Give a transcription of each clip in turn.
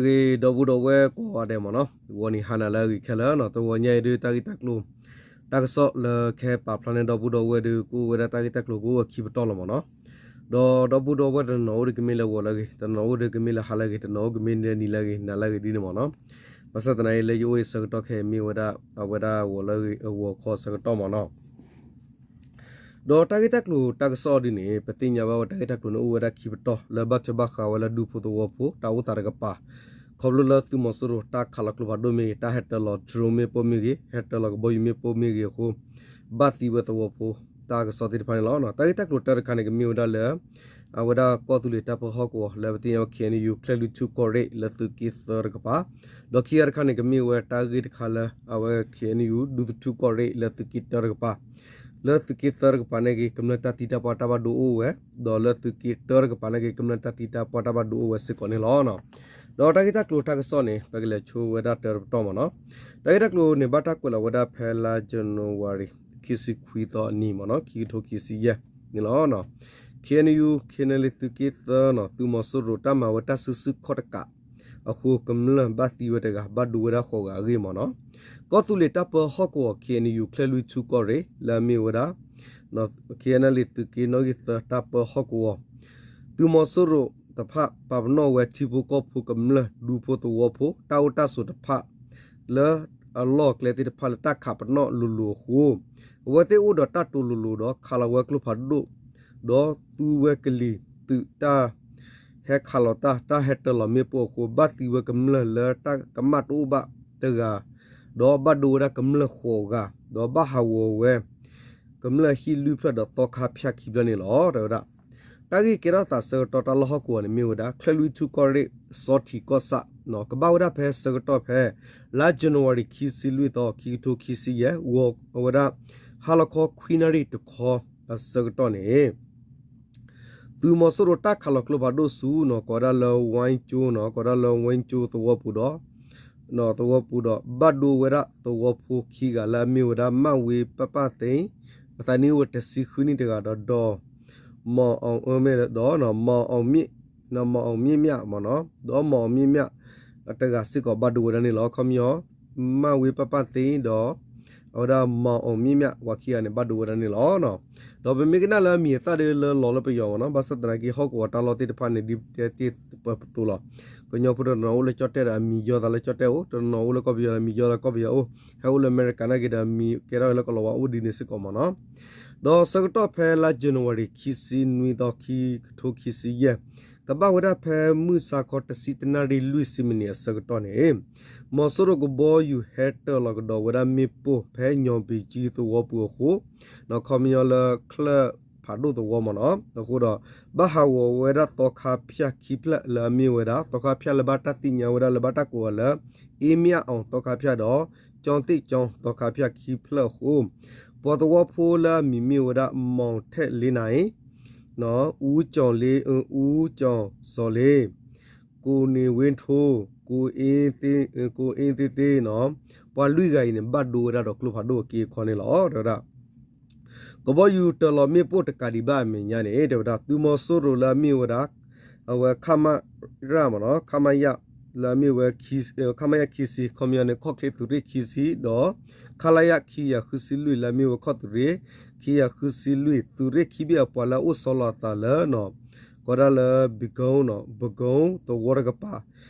ဂ့ၤ ဒီပုၢ်ဒီဝဲၢ်ကိးဂၤဒဲးမ့ၢ်နီၤ, ဂီၤနံၤဟါနၤလၢအဂ့ၤခဲလၢာ်နီၤ, တဂီၤညါအံၤဒုး တၢ်ဂ့ၢ်တၢ်ကျိၤ တၢ်ကစီၣ်လၢကဟဲပာ်ဖျါန့ၢ်ဒီပုၢ်ဒီဝဲၢ်ဒုး ကအိၣ်ဝဲဒၣ်တၢ်ဂ့ၢ်တၢ်ကျိၤကအိၣ်ဝဲခံပတီၢ်လီၤမ့ၢ်နီၤ. ဒီးဒီပုၢ်ဒီဝဲၢ်တနီၤအိၣ်ဒုးကမ့ၢ်လၢဂီၤလၢအဂ့ၤ, တနီၤအိၣ်ဒုးကမ့ၢ်လၢဟါလၢအဂ့ၤ, တနီၤအိၣ်ကမ့ၢ်လၢနံၤလၢအဂ့ၤ, နၤလၢအဂ့ၤဒ်န့ၣ်မ့ၢ်နီၤ. ဘၣ်ဆၣ်သနာ်က့ လၢယအိၣ်အံၤဆၢကတီၢ်ခဲအံၤမ့ၢ်ဝဲဒၣ် အဝဲဒၣ်ဂီၤလၢအဂ့ၤ အဂီၤခီဆၢကတီၢ်မ့ၢ်နီၤ. ဒီးတၢ်ဂ့ၢ်တၢ်ကျိၤတၢ်ကစီၣ်ဒ်န့ၣ် ပသ့ၣ်ညါဘၣ်ဝဲတၢ်ဂ့ၢ်တၢ်ကျိၤန့ၣ် အိၣ်ဝဲဒၣ်ခံပတီၢ် လၢဘၣ်ထွဲဘၣ်ဃးဝဲလၢဒူဖိသဝီဖိ တၢ်အိၣ်သးတကပၤ, ခီဖျိလၢသုးမီၤစိရိၤတၢ်ခးလီၤကျိဖးဒိၣ်မ့ၢ်ဂ့ၤ, တၢ်ဟဲတၢၤလီၤ drone မ့ၣ်ပိၢ်မ့ၢ်ဂ့ၤ, ဟဲတၢၤလီၤကဘီယူၤမ့ၣ်ပိၢ်မ့ၢ်ဂ့ၤအဃိ ဘၣ်သံဝဲသဝီဖိ တၢ်ကစီၣ်သ့ၣ်တဖၣ်န့ၣ်လီၤ. တၢ်ဂ့ၢ်တၢ်ကျိၤတၢတခါန့ၣ် ကမ့ၢ်ဝဲဒၣ်လၢ အဝဲဒၣ်ကီၢ်သူလ့ၤတၢ်ပၢဟီၣ်ကဝီၤ လၢပသ့ၣ်ညါဝဲ ခ့ၣ်အဲၣ်ယူၣ် ချဲၣ်လွံၢ်ထူၣ်ကီၢ်ရ့ၣ် လၢသုးက့သၢတကပၤ, ဒီးခံဂၤတခါန့ၣ် ကမ့ၢ်ဝဲတၢ်ဂ့ၢ်တခါလၢ အဝဲ ခ့ၣ်အဲၣ်ယူၣ် ဒူသထူၣ်ကီၢ်ရ့ၣ် လၢသုးက့တၢတကပၤ, လၢသုးက့သၢတကပၤန့ၣ်ဂ့ၤ ကမျၢၢ်တၢ်သံတၢ်ပှၢ်တၢ်ဘၣ်ဒိအိၣ်ဝဲ, ဒီးလၢသုးက့တၢတကပၤန့ၣ်ဂ့ၤ ကမျၢၢ်တၢ်သံတၢ်ပှၢ်တၢ်ဘၣ်ဒိအိၣ်ဝဲစ့ၢ်ကီးန့ၣ်လီၤ. ဒီးတၢ်ဂ့ၢ်တၢ်ကျိၤတၢ်ကစီၣ်န့ၣ် ပကလဲၤဆိဝဲဒၣ်တၢတပတီၢ်မ့ၢ်နီၤ. တၢ်ဂ့ၢ်တၢ်ကျိၤန့ၣ် ဘၣ်တၢ်ကွဲးလီၤဝဲဒၣ်ဖဲလါ January ခံဆံခွံသီအနံၤမ့ၢ်နီၤ, ခံကထိခံဆံယဲၢ်န့ၣ်လီၤ. ခ့ၣ်အဲၣ်ယူၣ် ခ့ၣ်အဲၣ်ယူၣ် သုးက့သၢနီၤ, သုးမီၤစိရိၤတၢ်မၤဝဲတၢ်စုဆူၣ်ခီၣ်တကးအဃိ ကမျၢၢ်ဘၣ်သံဝဲတဂၤ ဘၣ်ဒိဝဲဒၣ်ဃိးဂၤအဂ့ၢ်မ့ၢ်နီၤ. ကီၢ်သူလ့ၤတၢ်ပၢဟီၣ်ကဝီၤ ခ့ၣ်အဲၣ်ယူၣ် ချဲၣ်လွံၢ်ထူၣ်ကီၢ်ရ့ၣ် လၢအမ့ၢ်ဝဲဒၣ် ခ့ၣ်အဲၣ်ယူၣ် သုးက့နီၣ်ဂံၢ်သၢတၢ်ပၢဟီၣ်ကဝီၤ သုးမီၤစိရိၤတဖၣ် ပာ်ပနီၣ်ဝဲထံဖိကီၢ်ဖိကမျၢၢ် ဒူဖိသဝီဖိ တၢ်အိၣ်တၢ်ဆိးတဖၣ် လၢအလီၢ်အကျဲသ့ၣ်တဖၣ်လၢတၢ်ခးပနီၣ်လိၤလိၤအဃိ အဝဲသ့ၣ်အိၣ်ဒီးတၢ်တိၤလိၤလိၤဒီး ခးလီၤဝဲကျိဖးဒိၣ် ဒီးသူဝဲကလံၤသုးတၢ်ဟဲခးလီၤတၢ် တၢ်ဟဲတၢၤလီၤမ့ၣ်ပိၢ်အဃိ ဘၣ်သံဝဲကမျၢၢ်လၢတၢ်ကမၣ်တအိၣ်ဘၣ်တဂၤ ဒီးဘၣ်ဒိဝဲဒၣ်ကမျၢၢ်ဃိးဂၤ ဒီးဘၣ်ဟးဂီၤဝဲ ကမျၢၢ်ဟံၣ်လွံၢ်ဖျၢၣ်ဒီးသီခါဖၠၣ်ခံဖျၢၣ်န့ၣ်လီၤ. တဲဝဲဒၣ် တၢ်ဂ့ၢ်ကဲထီၣ်သးဆၢကတီၢ်တၢ်လီၢ်ဟီၣ်ကဝီၤန့ၣ်မ့ၢ်ဝဲဒၣ် ချဲၣ်လွံၢ်ထူၣ်ကီၢ်ရ့ၣ် စီၤထံးကီၢ်ဆၣ် ကဘၣ်ဝဲဒၣ်ဖဲဆၢကတီၢ်ဖဲ လါ January ခံဆံလွံၢ်သီ ခံကထိခံဆံယဲၢ် ဂီၤဝဲဒၣ် ဟါလီၤခီခွံနၣ်ရံၣ်တခီအဆၢကတီၢ်န့ၣ် သုးမီၤစိရိၤတၢ်ခးလီၤကျိဖးဒိၣ်ဆူနီၤ ကိးဝဲဒၣ်လၢ ဝါကၠိနီၤ ကိးဝဲဒၣ်လၢ ဝါကၠိ သဝီပူၤဒီး သဝီပူၤဒီး ဘၣ်ဒိဝဲဒၣ်သဝီဖိခံဂၤလၢအမ့ၢ်ဝဲဒၣ် မၣ်ဝ့ပၣ်ပၣ်သ့ အသးနံၣ်အိၣ်ဝဲတဆံဃုနံၣ်တဂၤဒီး ဒီး မီၢ်အီၣ်မ့ၣ် ဒီး မီၢ်အီၣ်မ့ၣ်မၠၣ်မ့ၢ်နီၤ ဒီးမီၢ်အီၣ်မ့ၣ်မၠၣ် အတဂၤစ့ၢ်ကီးဘၣ်ဒိဝဲဒၣ်န့ၣ်လီၤ. ခီပညီ မၣ်ဝ့ပၣ်ပၣ်သ့ဒီး အဝဲဒၣ်မီၢ်အီၣ်မ့ၣ်မၠၣ် ပှၤခံဂၤန့ၣ် ဘၣ်ဒိဝဲဒၣ်န့ၣ်လီၤ. ဒီးပမ့ၢ်ကနၣ်လၢအမံၤအသၣ်ဒ်လၢလီၤလၢပယီၤမ့ၢ်နီၤ ဘၣ်ဆၣ်သနာ်က့ ဟီၣ်ကဝီၤတၢ်လီၢ်သ့ၣ်တဖၣ်န့ၣ် ဒ်တဲတ့ၢ်ပသိးလီၤ. ကညီဖိတနီၤအိၣ်လၢကၠီၣ်တဲၣ်ဒီးအမံၤယီသးလၢကၠီၣ်တဲၣ်အိၣ်, တနီၤအိၣ်လၢကီၢ်ပယီၤဒီးအမံၤယီသးလၢကီၢ်ပယီၤအိၣ်, ဟဲအိၣ်လၢအမဲရကၤနာ်က့ဒီးအမံၤကဲထီၣ်ဝဲလၢကလီၤဝါအိၣ်ဒ်န့ၣ်စ့ၢ်ကီးမ့ၢ်နီၤ. ဒီးဆၢကတီၢ်ဖဲလါ January ခံဆံနွံသီ ခံကထိခံဆံယဲၢ် ကဘၣ်ဝဲဒၣ်ဖဲမုၢ်ဆါခီတဆံတနၣ်ရံၣ်လွံၢ်ဆံမံးနံးအဆၢကတီၢ်န့ၣ် မီၤစိရိၤကဘီယူၤဟဲတၢၤလီၤကဒီးဝဲဒၣ်မ့ၣ်ပိၢ်ဖဲညီၣ်ဘ့ၣ်ကၠံသဝီပူၤအဃိ ခီပညီလၢချၢၣ်ဖးဒိၣ်သဝီမ့ၢ်နီၤ အဃိဒီး ဘၣ်ဟးဂီၤဝဲဒၣ်သီခါဖၠၣ်ခံဖျၢၣ်လၢအမ့ၢ်ဝဲဒၣ် သီခါဖၠၣ်လၢဘၣ်တၢ်သ့ၣ်ညါဝဲဒၣ်လၢဘၣ်တၢ်ကိးအီၤလၢ အ့မ့ၣ်အီၣ်သီခါဖၠၣ်ဒီး ကၠီသ့ၣ်ကၠီသီခါဖၠၣ်ခံဖျၢၣ်အဃိ ပှၤသဝီဖိလၢအမံၤမ့ၢ်ဝဲဒၣ် မီၣ်ထဲးလ့နၤအံၤ အူကၠီၣ်လ့ အူကၠီၣ်စီၤလ့ ကိၣ်န့ၣ်ဝ့ထိ ကိၣ်အ့သ့သ့ ပှၤလွံၢ်ဂၤအံၤန့ၣ် ဘၣ်ဒိဝဲဒၣ်ဒီးကျိဖးဒိၣ်အက့အခီန့ၣ်လီၤ. တဲဝဲဒၣ် ကဘီယူၤတၢၤလီၤမ့ၣ်ပိၢ်တကးဒံးဘၣ်အမဲာ်ညါန့ၣ် တဲဝဲဒၣ် သုးမီၤစိရိၤလၢအမ့ၢ်ဝဲဒၣ် အဝဲ ခမရ မ့ၢ်နီၤ ခမရ လၢအမ့ၢ်ဝဲ ခမရ ခံဆံ ခီပညီန့ၣ် ခီၣ်ချ့သုးရ့ၣ်ခံဆံ ဒီး ခလရ ခံကယၤဃုဆံလွံၢ် လၢအမ့ၢ်ဝဲခီၣ်သုးရ့ၣ် ခံကယၤဃုဆံလွံၢ် သုးရ့ၣ်ခံဘ့ၣ်အပှၤလၢအအိၣ်ဆီလီၤအသးလၢ ကိးဒၣ်လၢ ဘံကုန်း ဘံကုန်း သဝီတကပၤ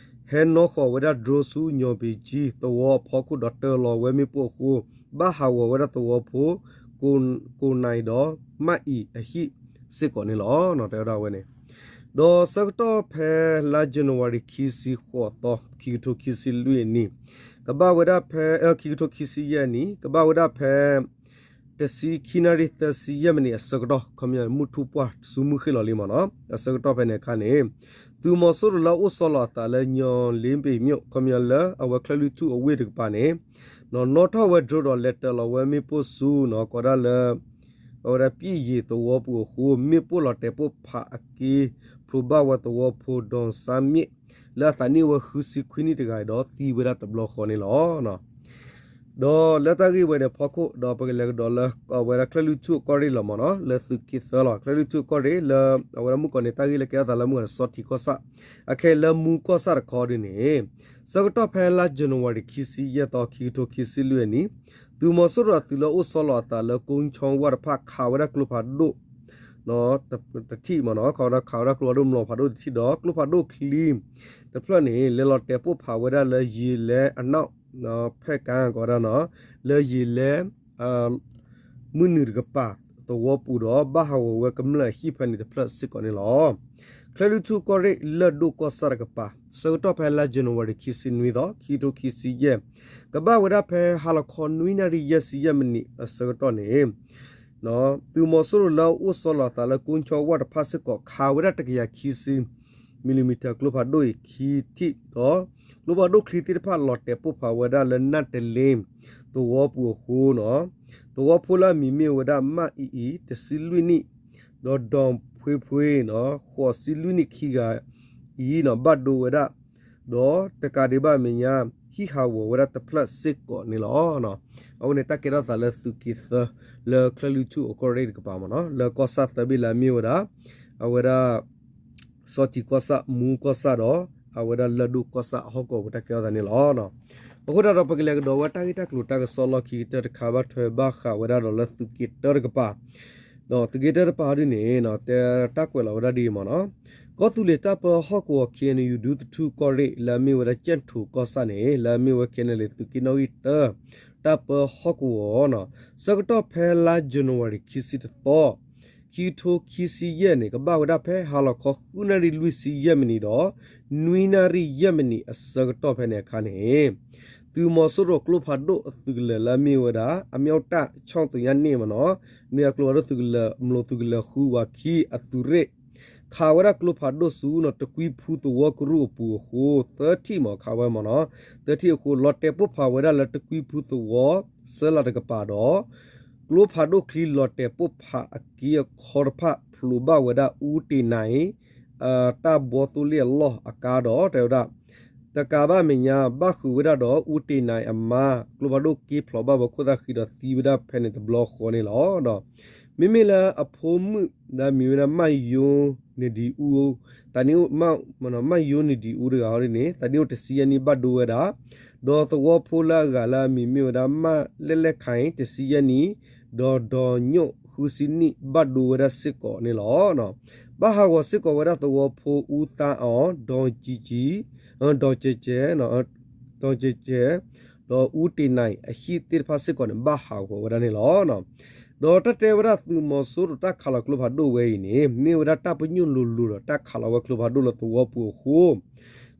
ဟဲနီၣ်ဃီၤဝဲဒၣ် drone ဆူညီၣ်ဘ့ၣ်ကၠံသဝီအဖီခိၣ်ဒီးတၢၤလီၤဝဲမ့ၣ်ပိၢ်အဃိ ဘၣ်ဟးဂီၤဝဲဒၣ်သဝီဖိ ကိၣ်နံၣ်ဒီး မၣ်အံၤအဟံၣ်စ့ၢ်ကီးန့ၣ်လီၤ. တဲဝဲဒၣ်ဝဲန့ၣ် ဒီးဆၢကတီၢ်ဖဲလါ January ခံဆံဃိးသီ ခံကထိခံဆံလွံၢ်အနံၤ ကဘၣ်ဝဲဒၣ်ဖဲ ခံကထိခံဆံယဲၢ်အနံၤ ကဘၣ်ဝဲဒၣ်ဖဲ တဆံခံနၣ်ရံၣ်သၢဆံယဲၢ်မံးနံးအဆၢကတီၢ် ခီပညီမုၢ်ထူၣ်ပှၢ်ဆူမုၢ်ဃ့ၢ်လီၤလံမ့ၢ်နီၤ အဆၢကတီၢ်ဖဲန့ၣ်အခါန့ၣ် သုးမီၤစိရိၤလၢအအိၣ်ဆီလီၤအသးလၢ ညီၣ်လ့ဘ့ၣ်မျိာ် ခီပညီလၢအဝဲချၢၣ်လွံၢ်ထူၣ်အဝ့ၢ်တကပၤန့ၣ် နီၣ်ထီၣ်ဝဲ drone ဒီးလဲၤတၢၤလီၤဝဲမ့ၣ်ပိၢ်ဆူနီၤ ကိးဒၣ်လၢ အဝဲဒၣ်ပံၣ်ယ့ၤသဝီပူၤအဃိ မ့ၣ်ပိၢ်လီၤတဲာ်ပိၢ်ဖးအက့ ဖျိးဘၣ်ဝဲသဝီဖိ ဒီစါမ့ၣ် လၢအသးနံၣ်အိၣ်ဝဲဃုဆံခွံနံၣ်တဂၤဒီးသံဝဲဒၣ်တဘျီဃီန့ၣ်လီၤ. ဒီးလၢတၢ်ဂ့ၢ်ဝဲန့ၣ်အဖီခိၣ် ဒီးပကလဲၤကဒီးလၢအဝဲဒၣ်ချၢၣ်လွံၢ်ထူၣ်အကီၢ်ရ့ၣ်လီၤမ့ၢ်နီၤ, လၢသုးက့သၢလီၤ. ချၢၣ်လွံၢ်ထူၣ်အကီၢ်ရ့ၣ်လၢ အဝဲဒၣ်မုၣ်ကီးန့ၣ် တၢ်ဂ့ၢ်လၢကဲထီၣ်သးလၢမုၢ်ဂီၤန့ၣ် စီၤထံးကီၢ်ဆၣ်, အခဲအံၤလၢမူကီၢ်ဆၣ်တခီဒ်န့ၣ်, ဆၢကတီၢ်ဖဲလါ January ခံဆံယဲၢ်သီ ခံကထိခံဆံလွံၢ်အနံၣ်, သုးမီၤစိရိၤအသုးလၢအိၣ်ဆီလီၤအသးလၢကိဆၢဝၣ်တဖၣ်ခးဝဲဒၣ်ကျိဖးဒိၣ် တထံၣ်မ့ၢ်နီၤ, ခးဝဲဒၣ် ခးဝဲဒၣ်ကျိဖးဒိၣ်မျိာ်ဖးဒိၣ်တထံၣ်ဒီး ကျိဖးဒိၣ်ချံတဖျၢၣ်န့ၣ် လဲၤလီၤတဲာ်ပိၢ်ဖးဝဲဒၣ်လၢယံာ်လဲအနီၣ် ဖဲကါကီးဒၣ်နီၤ, လၢယံာ်လဲ မုၢ်နုာ်တကပၤသဝီပူၤဒီး ဘၣ်ဟးဂီၤဝဲကမျၢၢ်အဟံၣ်ဖဲန့ၣ်တဖျၢၣ်စ့ၢ်ကီးန့ၣ်လီၤ. ချၢၣ်လွံၢ်ထူၣ်ကီၢ်ရ့ၣ်လၢၢ်ဒိၣ်ကီၢ်ဆၣ်တကပၤ ဆၢကတီၢ်ဖဲလါ January ခံဆံနွံသီ ခံကထိခံဆံယဲၢ်, ကဘၣ်ဝဲဒၣ်ဖဲဟါလီၤခီနွံနၣ်ရံၣ်ယဲၢ်ဆံယဲၢ်မံးနံးအဆၢကတီၢ်န့ၣ် သုးမီၤစိရိၤလၢအအိၣ်ဆီလီၤအသးလၢကိဆၢဝၣ်တဖၣ်စ့ၢ်ကီး ခးဝဲဒၣ်တကယၤခံဆံ မံၤလံၤမံၤထၢၣ်ကျိဖးဒိၣ်အံၤခံထံၣ်ဒီး ကျိဖးဒိၣ်ချံသ့ၣ်တဖၣ်လီၤတဲာ်ပိၢ်ဖးဝဲဒၣ်လၢနၢ်တလ့သဝီပူၤအဃိနီၤ, သဝီဖိလၢအမံၤမ့ၢ်ဝဲဒၣ် မၣ်အံအံၤ တဆံလွံၢ်နံၣ်, ဒီးဒီၣ်ဖှ့ဖှ့နီၤ ဃိးဆံလွံၢ်နံၣ်ခံဂၤအံၤနီၤ ဘၣ်ဒိဝဲဒၣ် ဒီးတကးဒံးဘၣ်အမဲာ်ညါ ဟံၣ်ဟးဂီၤဝဲဒၣ်တဖျၢၣ်စ့ၢ်ကီးန့ၣ်လီၤ. အဝဲန့ၣ်တၢ်ကဲထီၣ်သးလၢသုးက့သၢ လၢချၢၣ်လွံၢ်ထူၣ်အကီၢ်ရ့ၣ်တကပၤမ့ၢ်နီၤ, လၢကီၢ်ဆၣ်သၢဘ့ၣ်လၢအမ့ၢ်ဝဲဒၣ် အဝဲဒၣ် စီၤထံးကီၢ်ဆၣ်, မူကီၢ်ဆၣ်ဒီး အဝဲဒၣ်လၢၢ်ဒိၣ်ကီၢ်ဆၣ်အဟီၣ်ကဝီၤပူၤတၢ်ကဲထီၣ်သးန့ၣ်လီၤ. အဃိသတးဒီးပကလဲၤကဒီးဝဲတၢ်ဂ့ၢ်တၢ်ကျိၤတၢ်ကစီၣ်လီၢ်ခံကတၢၢ်တခါ ဘၣ်ထွဲဘၣ်ဃးဝဲဒၣ်ဒီးလၢသုးက့တၢတကပၤ ဒီးသုးက့တၢတကပၤဒ်န့ၣ် တဲတၢ်ကွဲးလီၤဝဲဒၣ်ဒ်အံၤမ့ၢ်နီၤ, ကီၢ်သူလ့ၤတၢ်ပၢဟီၣ်ကဝီၤ KNU ဒူသထူကီၢ်ရ့ၣ် လၢအမ့ၢ်ဝဲဒၣ်ကၠဲၣ်ထူးကီၢ်ဆၣ်န့ၣ် လၢအမ့ၢ်ဝဲ KNLA သုးက့နီၣ်ဂံၢ်တၢ တၢ်ပၢဟီၣ်ကဝီၤနီၤ, ဆၢကတီၢ်ဖဲလါ January ခံဆံတသီ ခံကထိခံဆံယဲၢ်န့ၣ် ကဘၣ်ဝဲဒၣ်ဖဲဟါလီၤခီဃုနၣ်ရံၣ်လွံၢ်ဆံယဲၢ်မံးနံးဒီး နွံနၣ်ရံၣ်ယဲၢ်မံးနံးအဆၢကတီၢ်ဖဲန့ၣ်အခါန့ၣ် သုးမီၤစိရိၤကျိဖးဒိၣ်အသုးကလၢၤလၢအမ့ၢ်ဝဲဒၣ် အမ့ၢ်အီၣ်တၢ်ဆီၣ်သညါန့ၣ်မ့ၢ်နီၤ, မ့ၢ်အကျိဖးဒိၣ်သုးကလၢၤ မျိာ်သုးကလၢၤဃုဝးခံအသုးရ့ၣ် ခးဝဲဒၣ်ကျိဖးဒိၣ်ဆူနီၤ တကွံဖုသဝီကရူၢ်အပူၤအဃိ သၢထံၣ်မ့ၢ်ခးဝဲမ့ၢ်နီၤ, သၢထံၣ်အဃိ လီၤတဲာ်ပိၢ်ဖးဝဲဒၣ်လၢတကွံဖုသဝီ စၢလးတကပၤဒီး ကျိဖးဒိၣ်ချံလီၤတဲာ်ပိၢ်ဖးအက့အခီတဖၣ် ဖျိးဘၣ်ဝဲဒၣ်အူတ့ၢ်နၤအံၤ တၢ်ဘီသိလ့ၣ်အလီၢ်အကါဒီး တဲဝဲဒၣ် တကးဘၣ်အမဲာ်ညါ ဘၣ်ဃုာ်ဝဲဒၣ်ဒီးအူတ့ၢ်နၤအံၤအမါ ကျိဖးဒိၣ်က့ဖျိးဘၣ်ဝဲခိၣ်သၣ်ဃံဒီးသံဝဲဒၣ်ဖဲန့ၣ်တဘျီဃီန့ၣ်လီၤ. ဒီးမ့မ့ၢ်လၢအဖိမုၣ်လၢအမံၤဝဲဒၣ် မၣ်ယိနဒံအူ သးန့ၣ် မၣ်ယိနဒံအူတဂၤဟီဒ်န့ၣ် သးန့ၣ်အိၣ်တဆံယဲၢ်နံၣ်ဘၣ်ဒိဝဲဒၣ် ဒီးသဝီဖိလၢအဂၤလၢအမံၤမ့ၢ်ဝဲဒၣ် မၣ်လဲၣ်လဲၣ်ခါအံၤ တဆံယဲၢ်နံၣ် ဒီးဒီးညိၣ်ဃုဆံနံၣ် ဘၣ်ဒိဝဲဒၣ်စ့ၢ်ကီးန့ၣ်လီၤ. ဘၣ်ဟးဂီၤစ့ၢ်ကီးဝဲဒၣ်သဝီဖိအူသါအီၤ ဒီးကံကံ ဒီးကဲကဲ ဒီးကဲကဲ ဒီးအူတ့ၢ်နၤအံၤအဟံၣ်သ့ၣ်တဖၣ်စ့ၢ်ကီးန့ၣ် ဘၣ်ဟးဂီၤဝဲဒၣ်န့ၣ်လီၤ. ဒီးတၢ်တဲဝဲဒၣ်သုးမီၤစိရိၤတၢ်ခးလီၤကျိဖးဒိၣ်ဝဲအံၤန့ၣ် မ့ၢ်ဝဲဒၣ်တၢ်ပညိၣ်လိၤလိၤဒီးတၢ်ခးလီၤဝဲကျိဖးဒိၣ်လၢသဝီပူၤအဃိ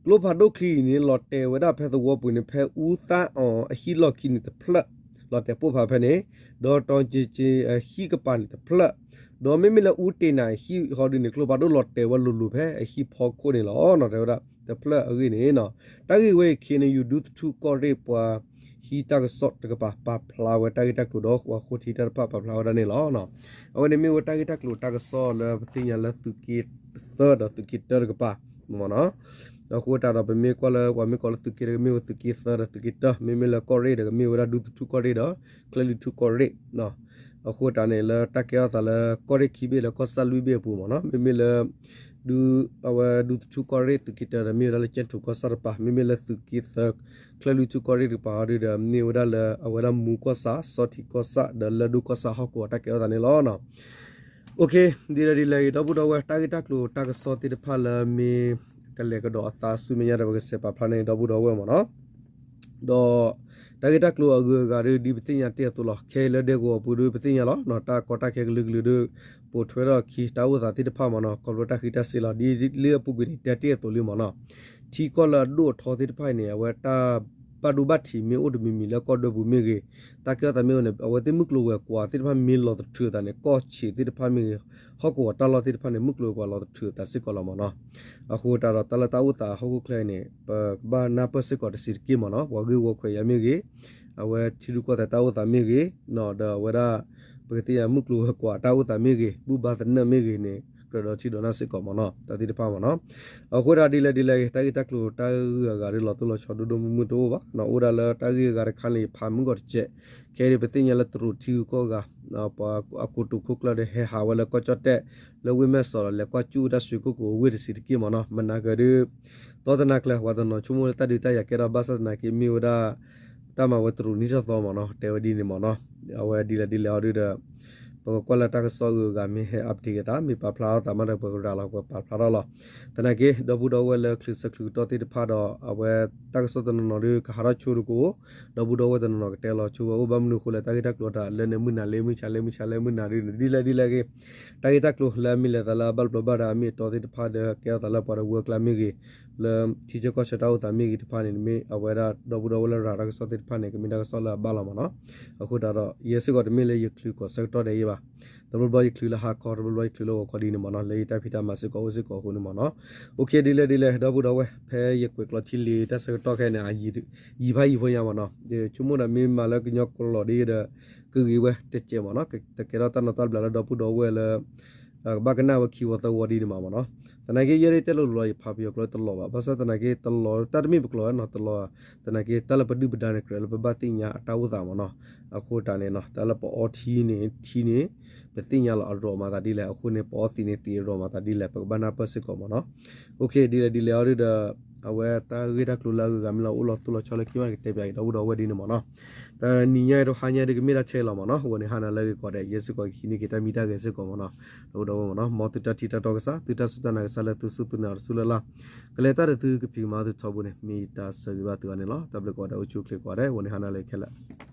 ကျိဖးဒိၣ်ချံအံၤန့ၣ် လီၤတဲာ်ဝဲဒၣ်ဖဲသဝီပူၤန့ၣ် ဖဲအူသါအီၤအဟံၣ်လီၢ်ခံန့ၣ်တဖျၢၣ် လီၤတဲာ်ပိၢ်ဖးဖဲန့ၣ် ဒီးတီၤက့ၤက့ၤအဟံၣ်ကပၤန့ၣ်တဖျၢၣ် ဒီးမ့မ့ၢ်လၢအူတ့ၢ်နၤအဟံၣ်ဟီဒ်န့ၣ် ကျိဖးဒိၣ်လီၤတဲာ်ဝဲလိၤလိၤဖဲအဟံၣ်ဖီခိၣ်န့ၣ်လီၤ. တဲဝဲဒၣ်တဖျၢၣ်အဂ့ၢ်န့ၣ် တၢ်ဂ့ၢ်ဝဲအံၤ KNU ဒူသထူကီၢ်ရ့ၣ်ပှၤဟံးတၢ်ကစီၣ်တကပၤ ပာ်ဖျါဝဲတၢ်ဂ့ၢ်တၢ်ကျိၤဒီးပှၤဃိထံတၢ်တဖၣ်ပာ်ဖျါဝဲဒၣ်န့ၣ်လီၤ. အဝဲန့ၣ်မ့ၢ်ဝဲတၢ်ဂ့ၢ်တၢ်ကျိၤတၢ်ကစီၣ်လၢပသ့ၣ်ညါလၢသုးက့သၢဒီးသုးက့တၢတကပၤမ့ၢ်နီၤ, အဃိတးဒီးပမ့ၢ်ကွၢ်လၢပှၤမ့ၢ်ကိးလၢသုးက့ဒီးကမ့ၢ်ဝဲသုးက့သၢဒီးသုးက့တၢ မ့မ့ၢ်လၢကီၢ်ရ့ၣ်ဒီးကမ့ၢ်ဝဲဒၣ်ဒူသထူကီၢ်ရ့ၣ်ဒီး ချၢၣ်လွံၢ်ထူကီၢ်ရ့ၣ် အဃိတးန့ၣ် လၢတၢ်ကဲထီၣ်သးလၢကီၢ်ရ့ၣ်ခံဘ့ၣ်လၢကီၢ်ဆၣ်လွံၢ်ဘ့ၣ်အပူၤမ့ၢ်နီၤ, မ့မ့ၢ်လၢ ဒူ အဝဲဒူသထူကီၢ်ရ့ၣ်သုးက့တၢဒီးမ့ၢ်ဝဲဒၣ်လၢကၠဲၣ်ထူကီၢ်ဆၣ်တကပၤ, မ့မ့ၢ်လၢသုးက့သၢ ချၢၣ်လွံၢ်ထူကီၢ်ရ့ၣ်တကပၤအီၤဒုဒီး မ့ၢ်ဝဲဒၣ်လၢအဝဲဒၣ်မူကီၢ်ဆၣ် စီၤထံးကီၢ်ဆၣ် ဒီးလၢၢ်ဒိၣ်ကီၢ်ဆၣ်ဟီၣ်ကဝီၤတၢ်ကဲထီၣ်သးန့ၣ်လီၤ. ဒ်လဲၣ်ဒ်လဲၣ်ဂ့ၤ ဒီပုၢ်ဒီဝဲၢ် တၢ်ဂ့ၢ်တၢ်ကျိၤတၢ်ကစီၣ်သ့ၣ်တဖၣ်လၢမ့ၢ် ကလဲၤကဒီးအသးဆူမဲာ်ညါဒီး ပကဆဲးပာ်ဖျါန့ၢ်ဒီပုၢ်ဒီဝဲၢ်မ့ၢ်နီၤ, ဒီး တၢ်ဂ့ၢ်တၢ်ကျိၤအဂုၤအဂၤဒီး ဒ်ပသ့ၣ်ညါတ့ၢ်အသိးလီၤ. ခဲအံၤလၢဒဲကဝီၤပူၤဒီး ပသ့ၣ်ညါလီၤ တၢ်ကီတၢ်ခဲကလုာ်ကလုာ်ဒီး ပိာ်ထွဲထီၣ်အခံ တၢ်အိၣ်သးသ့ၣ်တဖၣ်မ့ၢ်နီၤ ခီဖျိတၢ်ဃံတၢ်စ့လီၤ. ဒ်လၢအပူၤကွံာ်န့ၣ် တဲတ့ၢ်အသိးလံမ့ၢ်နီၤ, ထံကီၢ်လၢအဒိၣ်အထီသ့ၣ်တဖၣ်အံၤန့ၣ် အဝဲတၢ်ဘၣ်ဒိဘၣ်ထံးမ့ၢ်အိၣ်တမံၤမံၤလၢကီၢ်ဒၢပူၤမ့ၢ်ဂ့ၤ, တၢ်ကဲထီၣ်သးမ့ၢ်အိၣ်န့ၣ် အဝဲသ့ၣ်မုၢ်ကျိၤဝဲၤကွာ်သ့ၣ်တဖၣ်မ့ၢ်လီၤသထြုးအသးန့ၣ် ကီၢ်ဆံးသ့ၣ်တဖၣ်မ့ၢ်ဂ့ၤ, ဟီၣ်ကဝီၤတၢ်လီၢ်သ့ၣ်တဖၣ်န့ၣ် မုၢ်ကျိၤဝဲၤကွာ်လီၤသထြုးအသးစ့ၢ်ကီးလီၤမ့ၢ်နီၤ. အဃိတးဒီးတၢ်လၢတၢ်အိၣ်သးအဟီၣ်ခိၣ်ချၢအံၤန့ၣ် ပကဘၣ်နၢ်ပၢၢ်စ့ၢ်ကီးတစဲးတက့ၢ်မ့ၢ်နီၤ, ပှၤဂ့ၢ်ဝီခွဲးယာ်မ့ၢ်ဂ့ၤ, အဝဲထံရူၢ်ကီၢ်သဲးတၢ်အိၣ်သးမ့ၢ်ဂ့ၤ, ဒီးအဝဲဒၣ် ပကသ့ၣ်ညါမုၢ်ကျိၤဝဲၤကွာ်တၢ်အိၣ်သးမ့ၢ်ဂ့ၤ, ဘူၣ်ဘါသနၢၣ်မ့ၢ်ဂ့ၤန့ၣ် ကြၢးဒီးထံဒီးနၢ်စ့ၢ်ကီးမ့ၢ်နီၤ တၢ်သ့ၣ်တဖၣ်မ့ၢ်နီၤ. အဃိဒၣ်ဒ်လဲၣ်ဒ်လဲၣ်ဂ့ၤ တၢ်ဂ့ၢ်တၢ်ကျိၤတၢ်ဂုၤအဂၤဒ်လီၤတိၢ်လီၤဆီဒိၣ်ဒိၣ်မုၢ်မုၢ်တအိၣ်ဘၣ်နီၤ. အိၣ်ဒၣ်လၢတၢ်ဂ့ၢ်အဂၤတခါန့ၣ် ယဖးမုၢ်ဂီၤတစဲး ခဲအံၤဒ်ပသ့ၣ်ညါလၢတရူးထံဂုၤကီၢ်ဂၤ ပှၤအကိတိာ်ခိၣ်ကျၢၢ်ဒီးဟဲဟးဝဲလၢကီၢ်ကၠီၣ်တဲၣ် လၢဝ့ၢ်မဲၢ်စီးဒီးလဲၤကွၢ်စူၣ်ဝဲဒၣ်ရွှေကုက္ကိုအဝ့ၢ်တဆံးတက့ၢ်မ့ၢ်နီၤ. မနၤကဒုး သီတနၤကျၢၤ ပှၤတနီၤဆိကမိၣ်လၢတၢ်ဒုးတၢ်ယၤကဲထီၣ်ဘၣ်ဆၣ်သနာ်က့မ့ၢ်ဝဲဒၣ် တၢ်မၤဝဲတရူးနံၣ်ထီၣ်သီမ့ၢ်နီၤ တဲဝဲဒ်န့ၣ်မ့ၢ်နီၤ. အဝဲဒ်လဲၣ်ဒ်လဲၣ်အီၤဒုးဒီး ပကကွၢ်လၢတၢ်ကစီၣ်အဂုၤအဂၤမ့ၢ်ဟဲ update က့ၤသး မ့ၢ်ပာ်ဖျါထီၣ်သးမးဒီး ပကရၤလီၤ ပကပာ်ဖျါထီၣ်လီၤ. သနာ်က့ ဒီပုၢ်ဒီဝဲၢ်လၢချုးဆၢချုးကတီၢ်သ့ၣ်တဖၣ်ဒီး အဝဲတၢ်ကစီၣ်တနီၤနီၤဒုးကဟးထီၣ်ဆိတကအိၣ် ဒီပုၢ်ဒီဝဲၢ်တနီၤနီၤကတဲလီၤဆိဝဲအိၣ် ဘၣ်မနုၤအဃိလဲၣ် တၢ်ဂ့ၢ်တၢ်ကျိၤတၢ်လၢန့ၣ်မုၢ်နၤလၢမုၢ်ဆါလၢမုၢ်ဆါလၢမုၢ်နၤဒုး ဒ်လဲၣ်ဒ်လဲၣ်ဂ့ၤ တၢ်ဂ့ၢ်တၢ်ကျိၤလၢအမ့ၢ်လဲၤသးလၢအဘၣ်တဘျီဘၣ်ဒီး အမ့ၢ်အတီသ့ၣ်တဖၣ်ဒီး ကဲထီၣ်သးလၢပှၤတဝၢကျါမ့ၢ်ဂ့ၤ လၢထံဆၢကီၢ်ဆၢတၢ်အိၣ်သးမ့ၢ်ဂ့ၤတဖၣ်န့ၣ် မ့ၢ်အဝဲဒၣ်ဒီပုၢ်ဒီဝဲၢ်လၢရၤတၢ်ကစီၣ်သ့ၣ်တဖၣ်န့ၣ် ကမ့ၢ်တၢ်ကစီၣ်လၢအဘၣ်လီၤမ့ၢ်နီၤ. အဃိသတးဒီး ယဲစ့ၢ်ကီးတမ့ၢ်လၢယချုးကိးဆၢကတီၢ်ဒဲးအံၤဘၣ်. တဘျီဘျီယချုးလၢဟါခီ တဘျီဘျီယချုးလၢဂီၤခီဒ်န့ၣ်မ့ၢ်နီၤ လၢယတၢ်ဖံးတၢ်မၤစ့ၢ်ကီးအိၣ်စ့ၢ်ကီးအဃိန့ၣ်မ့ၢ်နီၤ. အိၣ်ခ့ ဒ်လဲၣ်ဒ်လဲၣ် ဒီပုၢ်ဒီဝဲၢ် ဖဲယကွဲးကျိးထံလံၤတၢ်ဆၢကတီၢ်ခဲအံၤန့ၣ် ယံာ်ဖးယံာ်ဖိညါမ့ၢ်နီၤ ယဆိကမိၣ်ဒီးမ့ၢ်မၤလၢကညီကျိာ်ဒ်ဒီး ကဂ့ၤဝဲတစဲးမ့ၢ်နီၤ တကဲထီၣ်တၢ်နီၢ်တၢ်ဘျးလၢဒီပုၢ်ဒီဝဲၢ်လၢ ကဘၣ်ကနၣ်ဝဲခံဝီသၢဝီဒ်န့ၣ်မ့ၢ်နီၤ. သနာ်က့ ယဲဒၣ်တဲလိၤလိၤလီၤ ယဖးပယီၤကျိာ်တလီၤဘၣ် ဘၣ်ဆၣ်သနာ်က့ တလီၤတၢ်တမ့ၢ်ပကျိာ်ဝဲနီၤ တလီၤ သနာ်က့ တၢ်လၢပဒုၣ်ပဒါန့ၣ် ကြၢးလၢပဘၣ်သ့ၣ်ညါအတၢ်အိၣ်သးမ့ၢ်နီၤ. အဃိတၢ်န့ၣ်နီၤ တၢ်လၢပအီထံန့ၣ် ထံန့ၣ် ပသ့ၣ်ညါလီၤအရီမၤသးဒ်လဲၣ် အဃိန့ၣ် ပအီသံးန့ၣ်သံးအရီမၤသးဒ်လဲၣ် ပကဘၣ်နၢ်ပၢၢ်စ့ၢ်ကီးမ့ၢ်နီၤ. အိၣ်ခ့ ဒ်လဲၣ်ဒ်လဲၣ်အီၤဒုးဒီး အဝဲတၢ်ဂ့ၢ်တၢ်ကျိၤလၢအဂုၤအဂၤမ့ၢ်လၢအိၣ်လီၤတိၢ်လီၤဆီလၢခံမး ကတဲပၠးက့ၤဒီပုၢ်ဒီဝဲၢ်ဒ်န့ၣ်မ့ၢ်နီၤ. တနံၤညါအံၤတဟါညါဒုးကမ့ၢ်တၢ်ဆဲးလီၤမ့ၢ်နီၤ အဝဲန့ၣ်ဟါနၤလၢအဂ့ၤကိးဂၤဒဲး ယဲစ့ၢ်ကီးကဟံးန့ၢ်က့ၤတၢ်မံတၢ်ဂဲၤစ့ၢ်ကီးမ့ၢ်နီၤ ဒီပုၢ်ဒီဝဲၢ်မ့ၢ်နီၤ မ်သုတၢ်ထံၣ်တၢ်တီကစၢ် သုတၢ်စူၢ်တၢ်နာ်ကစၢ်လၢသုစူၢ်သုနာ်တစူၢ်လၢ်လၢ် ကလဲၤတၢ်ဒီးသုကဖံးကမၤသုထီဘိန့ၣ် မ့ၢ်ယတၢ်ဆၢဂ့ၤဘၣ်သုဂၤန့ၣ်လီၤ. တၢ်ဘျုးကိးဂၤဒဲး အိၣ်ဆူၣ်အိၣ်ချ့ကိးဂၤဒဲး အဝဲန့ၣ်ဟါနၤလၢအဂ့ၤခဲလၢာ်